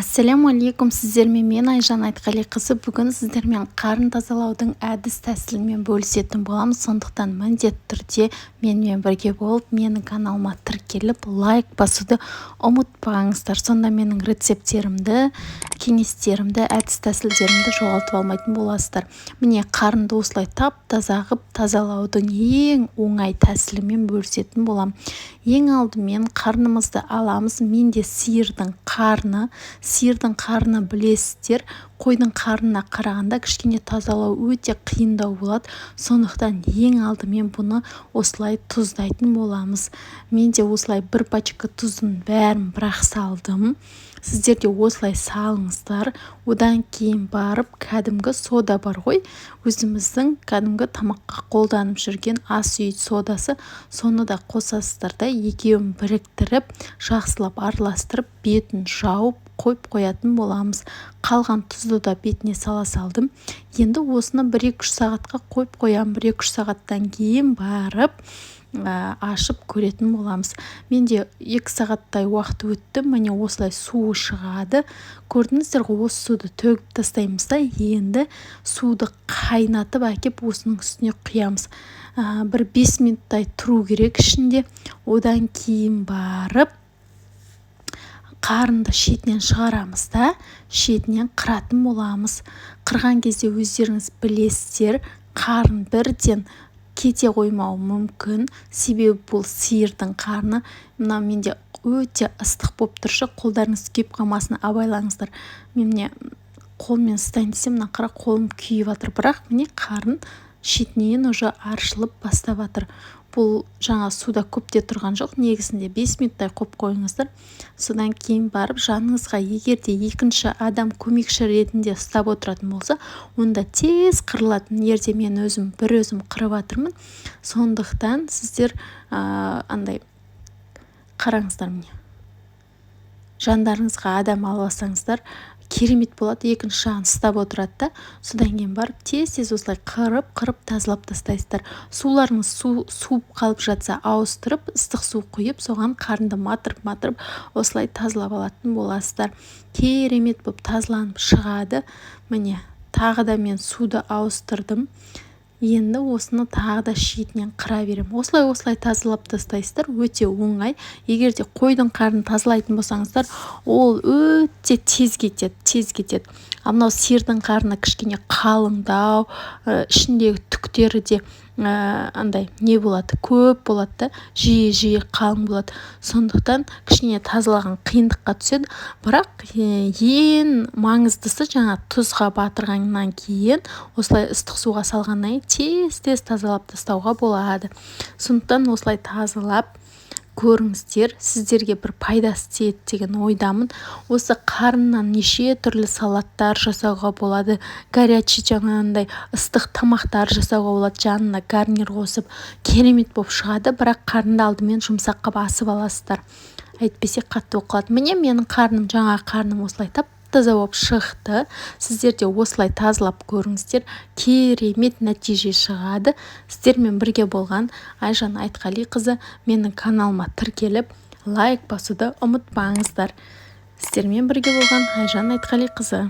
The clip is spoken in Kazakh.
Ассаляму алейкум! Сіздермен мен, Айжан Айтқалиқызы. Бүгін сіздермен қарын тазалаудың әдіс-тәсілімен бөлісетін боламыз. Сондықтан міндетті түрде менімен бірге болып, менің каналыма тіркеліп, лайк басуды ұмытпаңыздар. Сонда менің рецепттерімді, кеңестерімді, әдіс-тәсілдерімді жоғалтып алмайтын боласыздар. Міне, қарынды осылай тап-таза қылып тазалаудың ең оңай тәсілімен бөлісетін боламын. Ең алдымен қарнымызды аламыз. Менде сиырдың қарны. Сиырдың қарны, білесіздер, қойдың қарнына қарағанда кішкене тазалау өте қиындау болады. Сондықтан ең алдымен бұны осылай тұздайтын боламыз. Мен де осылай бір пачка тұздың бәрін бірақ салдым. Сіздер де осылай салыңыздар. Одан кейін барып кәдімгі сода бар ғой, өзіміздің кәдімгі тамаққа қолданып жүрген ас үй содасы, соны да қосасыздар да, екеуін біріктіріп, жақсылап араластырып, бетін жауып қойып қоятын боламыз. Қалған тұзды да бетіне сала салдым. Енді осыны 1-2-3 сағатқа қойып қоямын. 1-2-3 сағаттан кейін барып ашып көретін боламыз. Менде 2 сағаттай уақыт өтті. Міне, осылай суы шығады, көрдіңіздер ғой. Осы суды төгіп тастаймыз да, енді суды қайнатып әкеп, осының үстіне құямыз. Бір 5 минуттай тұру керек ішінде. Одан кейін барып қарынды шетінен шығарамыз да, шетінен қыратын боламыз. Қырған кезде, өздеріңіз білесіздер, қарын бірден кете қоймауы мүмкін, себебі бұл сиырдың қарны. Мына менде өте ыстық болып тұршы, қолдарыңыз күйіп қалмасын, абайлаңыздар. Мен, міне, қолмен ұстайын десем, мына қара, қолым күйіп жатыр. Бірақ, міне, қарын шетінен уже аршылып бастап жатыр. Бұл жаңа суда көп те тұрған жоқ негізінде, 5 минуттай қойып қойыңыздар. Содан кейін барып жаныңызға егер де екінші адам көмекші ретінде ұстап отыратын болса, онда тез қырылады. Егер мен өзім бір өзім қырып жатырмын, сондықтан сіздер андай қараңыздар, міне, жандарыңызға адам алып алсаңыздар, керемет болады. Екінші жағын ұстап отырады да, содан кейін барып тез-тез осылай қырып қырып тазалап тастайсыздар. Суларыңыз суып қалып жатса, ауыстырып, ыстық су құйып, соған қарынды матырып матырып осылай тазалап алатын боласыздар. Керемет болып тазаланып шығады. Міне, тағы да мен суды ауыстырдым. Енді осыны тағы да шетінен қыра беремін. Осылай, осылай тазалап тастайсыздар, өте оңай. Егер де қойдың қарнын тазалайтын болсаңыздар, ол өте тез кетеді, тез кетеді. Ал мынау сиырдың қарны кішкене қалыңдау, ішіндегі түктері де андай не болады, көп болады да, жиі жиі қалың болады. Сондықтан кішкене тазалаған қиындыққа түседі. Бірақ ең маңыздысы, жаңа тұзға батырғаннан кейін, осылай ыстық суға салғаннан кейін тез тез тазалап тастауға болады. Сондықтан осылай тазалап көріңіздер, сіздерге бір пайдасы тиеді деген ойдамын. Осы қарыннан неше түрлі салаттар жасауға болады, горячий, жаңағындай ыстық тамақтар жасауға болады, жанына гарнир қосып, керемет болып шығады. Бірақ қарынды алдымен жұмсақ қылып асып аласыздар, әйтпесе қатты болып қалады. Міне, менің қарным, жаңағы қарным осылай тап таза болып шықты. Сіздер де осылай тазалап көріңіздер, керемет нәтиже шығады. Сіздермен бірге болған Айжан Айтқалиқызы. Менің каналыма тіркеліп, лайк басуды ұмытпаңыздар. Сіздермен бірге болған Айжан Айтқалиқызы.